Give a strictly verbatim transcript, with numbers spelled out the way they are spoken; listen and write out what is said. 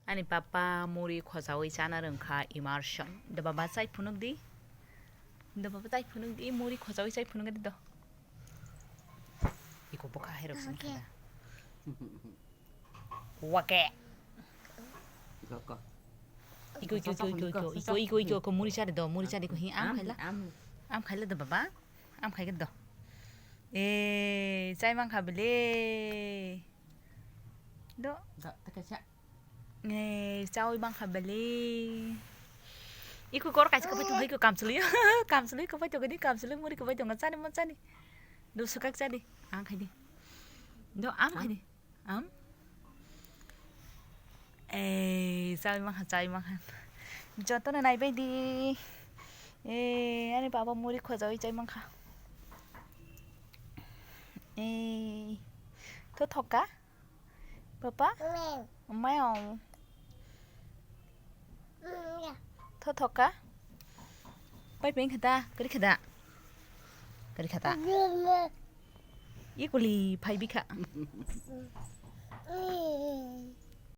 Ani papa muri khojaui chana rwngkha immersion. Do baba chai phunuk di. Do baba chai phunuk di, muri khojaui chai phunuk di do. Iko bokha hai rok sing khada. Wake. Iko, iko, iko, iko, iko, iko, iko, iko, iko, muri chari do, muri chari ko hi, am khaila. Am khaila do baba. Am khaigwi do. E, chai mankha bele. Do. Do, takaisa. E, chaui mankha bele. Iko kor kaisa kapai tong, iko kamchwlwi. Kamchwlwi kapai tong, di kamchwlwi muri kapai tong, chani mo chani. Do swkak chadi. Ang khaidi. Do, am khaidi. Am? Ei, chai mankha, chai mankha. Jotono naibai di. Ei, ani baba muri khojaui chai mankha. Ei, to thokka? Papa? Meo. To thokka? Pai peng khata, kari khata. Kari khata. Ikuli phai bikha.